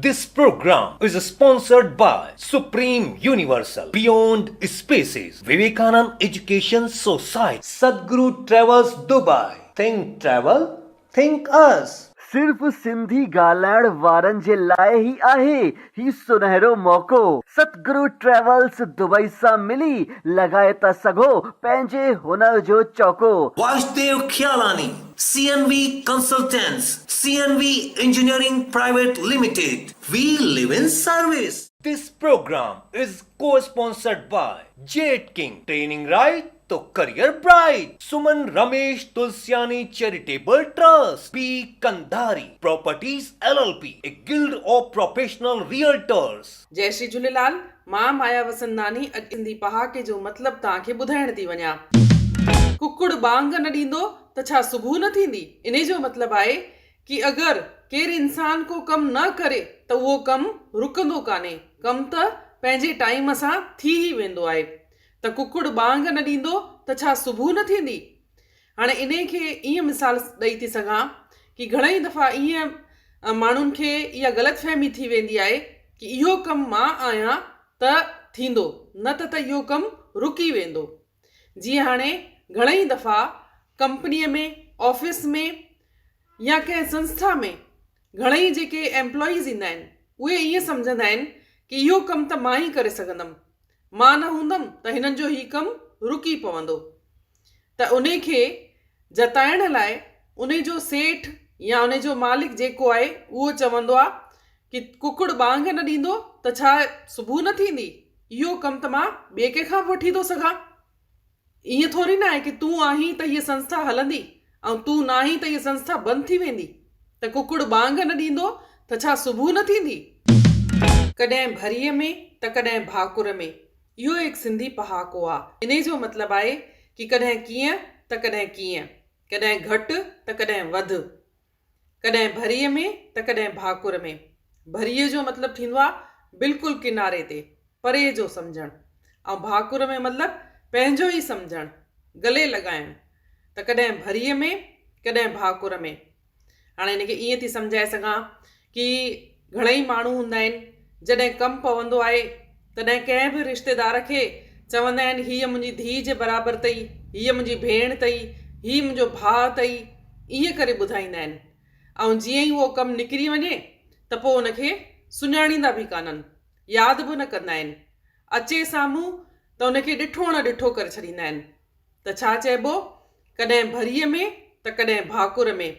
This program is sponsored by Supreme Universal, Beyond Spaces, Vivekanand Education Society, Sadguru Travels Dubai, Think Travel, Think Us. صرف سنڌي ڳالهائڻ وارن جي لاء ئي آهي هي سنهرو موقعو. ستگرو ٽريولز دبئي سان ملي لڳائي ٿا سگهو پنهنجي هنر جو چوڪو. Vasudev Khialani, C N V consultants, C N V engineering private limited, we live in service. This program is co sponsored by Jet King, training right تو career bright, Suman Ramesh Tulsiani charitable trust, P Kandhari properties L L P, a guild of professional realtors. جئي شري جهوليلال، مان مايا وسنداني اڄ سنڌي پهاڪي جو مطلب توهان کي ٻڌائڻ ٿي وڃان. ڪڪڙ ٻانگ نه ڏيندو ته ڇا صبح نه ٿيندي؟ انهي جو مطلب آهي ڪي اگر ڪير انسان ڪو ڪم نه ڪري ته اهو ڪم رڪندو ڪانهي، ڪم ته پنهنجي ٽائيم سان ٿي ئي ويندو آهي. ته ڪڪڙ ٻانگ نه ڏيندو ته ڇا صبح نه ٿيندي؟ هاڻي انهي کي ائين مثال ڏئي ٿي سگهان ڪي گهڻئي دفعا ائين ماڻهن کي اها غلط فهمي ٿي ويندي آهي ڪي اهو ڪم مان آهيان ته ٿيندو نه ته ته اهو ڪم رڪي ويندو. جيئن هاڻي گهڻئي دفعا ڪمپنيء ۾ آفيس ۾ يا ڪنهن سنسٿا ۾ گهڻئي جيڪي ايمپلائيز ايندا آهن اهي ائين سمجهندا آهن ڪي اهو ڪم ته مان ئي ڪري سگهندم مان نه هوندم ته هنن جو هي ڪم رڪي پوندو ته انهي کي جتائڻ لاء انهي جو سيٺ يا انهي جو مالڪ جيڪو آهي اهو چوندو آ ڪي ڪڪڙ ٻانگ نه ڏيندو ته ڇا صبح نه ٿيندي اهو ڪم ته مان ٻئي ڪنهن کان به وٺي ٿو سگهان. ائين ٿوري نه آهي ڪي تون آهين ته هيء سنسٿا هلندي ۽ تون ناهين ته هيء سنسٿا بند ٿي ويندي ته ڪڪڙ ٻانگ نه ڏيندو ته ڇا صبح نه ٿيندي؟ ڪڏهن ڀريء ۾ ته ڪڏهن ڀاڪر ۾. اهو هڪ سنڌي پهاڪو آ. انهي جو مطلب آهي ڪي ڪڏهن ڪيئن ته ڪڏهن ڪيئن، ڪڏهن گهٽ ته ڪڏهن وڌ. ڪڏهن ڀريء ۾ ته ڪڏهن ڀاڪر ۾. ڀريء جو مطلب ٿيندو آ بلڪل ڪناري تي، پري جو سمجهڻ ۽ ڀاڪر ۾ مطلب پنهنجو ئي سمجهڻ، گلي لڳائڻ. ته ڪڏهن ڀريء ۾ ڪڏهن ڀاڪر ۾. هاڻي ان کي ائين ٿي سمجهائي سگهان ڪي گهڻئي ماڻهو هوندا آهن جڏهن ڪم پوندو آهي تڏهن ڪنهن به رشتيدار کي چوندا آهن هيء منهنجي ڌيء جي برابر اٿئي، هيء منهنجي ڀيڻ اٿئي، هي منهنجو ڀاء اٿئي، ائين ڪري ٻڌائيندا آهن ۽ جيئن ئي اهو ڪم نڪري وڃي ته پوء ان کي سڃاڻيندا به ڪانهن، ياد به نه ڪندا آهن، اچي سامهون ته ان کي ڏٺو اڻ ڏٺو ڪري ڇڏيندا آهن. ته ڇا چئبو، ڪڏهن ڀريء ۾ ته ڪڏهن ڀاڪر ۾.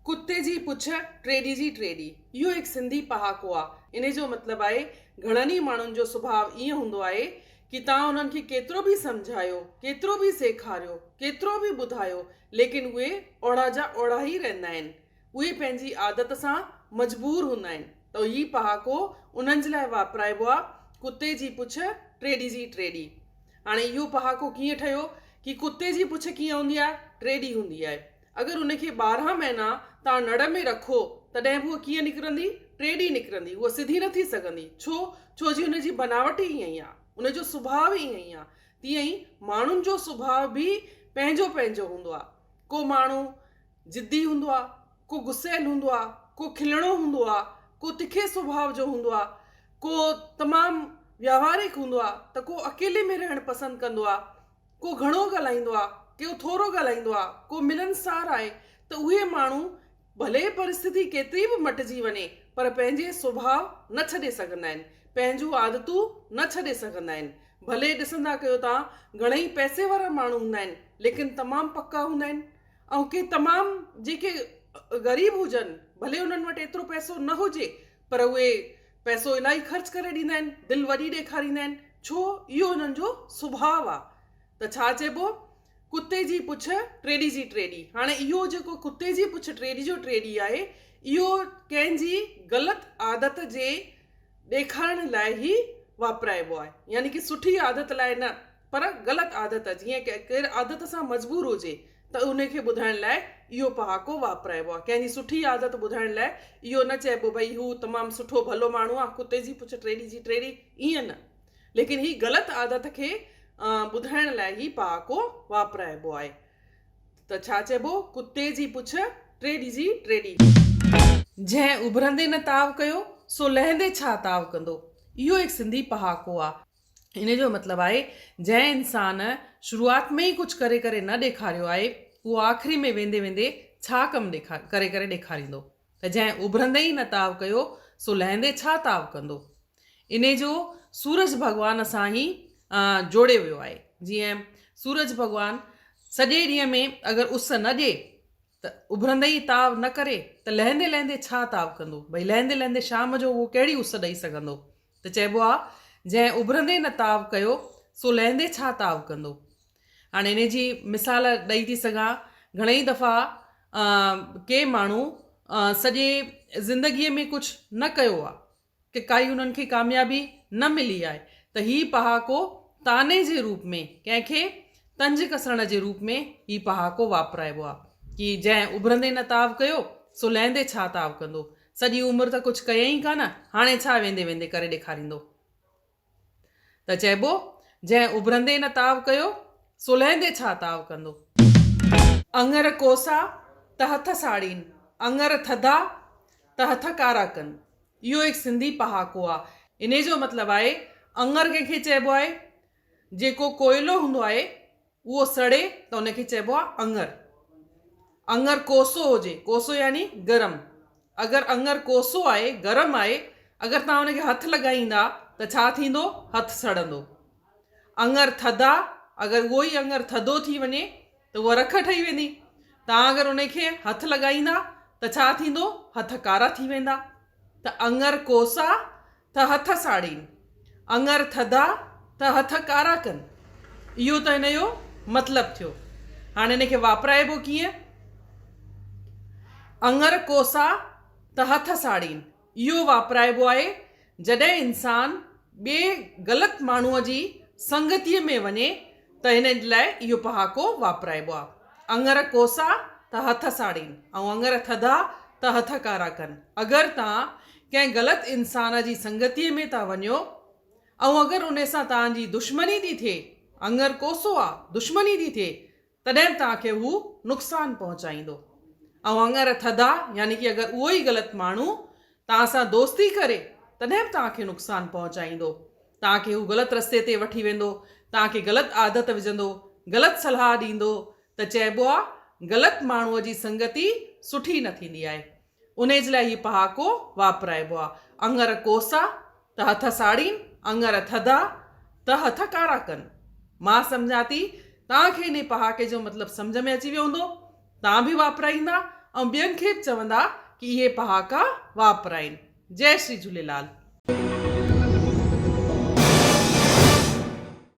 ڪتي جي پڇ ٽيڏي جي ٽيڏي. اهو هڪ سنڌي پهاڪو آ. انهي جو مطلب آهي گهڻن ئي ماڻهن جو سڀاء ائين هوندو آهي ڪي توهان انهن کي ڪيترو به سمجهايو، ڪيترو به سيکاريو، ڪيترو به ٻڌايو ليڪن اهي اوڙا جا اوڙا ئي رهندا آهن. اهي پنهنجي عادت سان مجبور هوندا آهن ته هي پهاڪو انهن جي لاء واپرائبو آ ڪتي جي پڇ ٽيڏي جي ٽيڏي. هاڻي اهو پهاڪو ڪيئن ٺهيو ڪي ڪتي جي پڇ ڪيئن هوندي آهي؟ ٽيڏي هوندي آهي. اگر ان کي 12 مهينا توهان نڙ ۾ رکو تڏهن به هوء ڪيئن نڪرندي؟ ٽيڏي نڪرندي. هوء سڌي نه ٿي سگهندي. ڇو؟ ڇو جي ان جي بناوٽ ئي ائين ئي آهي. ان جو سڀاء ئي ائين ئي آهي. تيئن ئي ماڻهن جو سڀاء به پنهنجو پنهنجو هوندو آهي. ڪو ماڻهو ضدي هوندو آ، ڪو غصيل هوندو آ، ڪو کلڻو هوندو آ، ڪو تکي سڀاء جو هوندو آ، ڪو تمام ويوهارڪ هوندو آ ته ڪو اڪيلي ۾ رهڻ پسند ڪندو آ، ڪو گهڻو ڳالهائيندو آ، ڪو ٿورو ڳالهائيندو آ، ڪو ملنسار آهي ته اهي ماڻهو ڀلي پرسٿتي ڪيتري به مٽجي وڃي پر پنهنجي سڀاء نه ڇڏي سگهندا آهن، پنهنجون عادتون نه ڇڏي سگهندا آهن. ڀلي ڏسندا ڪيو توهان گهڻئي پئسي وارا ماڻهو هوندا آهن ليڪن تمام پڪا هوندا آهن، ۽ ڪي تمام جيڪي غريب هجن ڀلي انهن وٽ ايترو پئسو نه هجي پر اهي پئسو الاهي خرچ ڪري ڏيندا آهن دل وڏي ڏيکاريندا آهن ڇو اهو انهن جو سڀاء آ ته ڇا چئبو ڪتي جي پڇ ٽيڏي جي ٽيڏي هاڻي اهو جيڪو ڪتي جي پڇ ٽيڏي جو ٽيڏي آهي اهو ڪنهن جي غلط عادت جي ڏيکارڻ لاء هي واپرائبو آهي يعني ڪي سٺي عادت لاء نه پر غلط عادت جيئن ڪير عادت سان مجبور هجي ته ان کي ٻڌائڻ لاء اهو پهاڪو واپرائبو آهي. ڪنهن جي سٺي عادت ٻڌائڻ لاء اهو نه چئبو ڀئي هو تمام سٺو ڀلو ماڻهو آهي ڪتي جي پڇ ٽيڏي جي ٽيڏي ائين نه ليڪن هي غلط عادت کي ٻڌائڻ لاء هي پهاڪو واپرائبو آهي. ته ڇا چئبو ڪتي جي پڇ ٽيڏي جي ٽيڏي. جنهن اڀرندي نه تاء ڪيو، سو لهندي ڇا تاء ڪندو؟ اهو هڪ سنڌي پهاڪو آ. ان جو مطلب آهي، جنهن انسان شروعات ۾ ئي ڪجهه ڪري ڪري نه ڏيکاريو آهي، اهو آخري ۾ ويندي ويندي ڇا ڪم ڪري ڪري ڏيکاريندو؟ ته جنهن اڀرندي ئي نه تاء ڪيو، سو لهندي ڇا تاء ڪندو؟ انهي جو سورج ڀڳوان سان ئي جوڙيو ويو آهي. جيئن سورج ڀڳوان سڄي ڏينهن ۾ اگر اس نه ڏئي ته اڀرندي ئي تاء نه ڪري ته لهندي لهندي ڇا تاء ڪندو؟ ڀئي لهندي لهندي شام جو اهو ڪهڙي اس ڏئي سگهندو؟ ته چئبو آ جنهن اڀرندي نه تاء ڪيو سو لهندي ڇا تاء ڪندو؟ هاڻي انهي جي مثال ڏئي ٿي سگهان گهڻئي دفعا ڪي ماڻهو سڄي زندگيء ۾ ڪجهه نه ڪيو آ ڪي ڪائي انهن کي ڪاميابي نه ملي آهي ته هي پهاڪو طعني جي روپ ۾ ڪنهن کي طنز ڪسڻ جي روپ ۾ هي پهاڪو واپرائبو آهي ڪي جنهن اڀرندي نه تاء ڪيو سو لهندي ڇا تاء ڪندو سڄي عمر ته ڪجهه ڪيائين ڪانه هاڻي ڇا ويندي ويندي ڪري ڏيکاريندو. ته چئبو، جنهن اڀرندي نه تاء ڪيو، سو لهندي ڇا تاء ڪندو؟ اڱر ڪوسا ته هٿ ساڙين، اڱر ٿڌا ته هٿ ڪارا ڪن. اهو هڪ سنڌي پهاڪو آ. انهي جو مطلب آهي، اڱر ڪنهن کي چئبو آهي؟ جيڪو ڪوئلو هوندو آهي، اهو سڙي ته ان کي چئبو آهي اڱر. اڱر ڪوسو هجي، ڪوسو يعني گرم. اگر اڱر ڪوسو آهي، گرم آهي، اگر توهان ان کي هٿ لڳائيندا ته ڇا ٿيندو؟ هٿ سڙندو. اڱر ٿڌا، اگر اهو ئي اڱر ٿڌو ٿي وڃي ته اها رک ٺهي ويندي. توهان اگر ان کي هٿ لڳائيندا ته ڇا ٿيندو؟ هٿ ڪارا ٿي ويندا. ته اڱر ڪوسا ته هٿ ساڙين، اڱر ٿڌا ته هٿ ڪارا ڪن. اهو ته هن جو مطلب ٿيو. هاڻي هن کي واپرائبو ڪيئن؟ اڱر ڪوسا ته هٿ ساڙين، اهو واپرائبو آهي جڏهن انسان ٻئي غلط ماڻهوء جي سنگتيء ۾ وڃي ته هن لاء اهو پهاڪو واپرائبو آهي. اڱر ڪوسا ته هٿ ساڙين ۽ اڱر ٿڌا ته هٿ ڪارا ڪن. اگر توهان ڪنهن غلط انسان جي سنگتيء ۾ ٿا وڃو ۽ اگر انهي سان توهان جي دشمني ٿي ٿئي، اڱر ڪوسو آ، دشمني ٿي ٿئي، تڏهن به توهان کي هو نقصان پهچائيندو. ۽ اڱر ٿڌا يعني ڪي اگر اهو ئي غلط ماڻهو توهان سان دوستي ڪري تڏهن به توهان کي نقصان پهچائيندو. توهان کي هو غلط رستي تي وٺي ويندو، توهان کي غلط عادت وجهندو، غلط صلاح ڏيندو ته چئبو آ غلط ماڻهوء جي سنگتي سٺي نه ٿيندي آهي. انهيء جي لاء هي پهاڪو واپرائبو آ، اڱر ڪوسا ته هٿ ساڙين، اڱر ٿڌا ته هٿ ڪارا ڪن. مان سمجهان ٿي توهان کي انهي پهاڪي جو مطلب سمجهه ۾ اچي ويو هوندو. توهان به واپرائيندا ۽ ٻين کي به چوندا ڪي اهي پهاڪا واپرائين. جئي شري جهوليلال.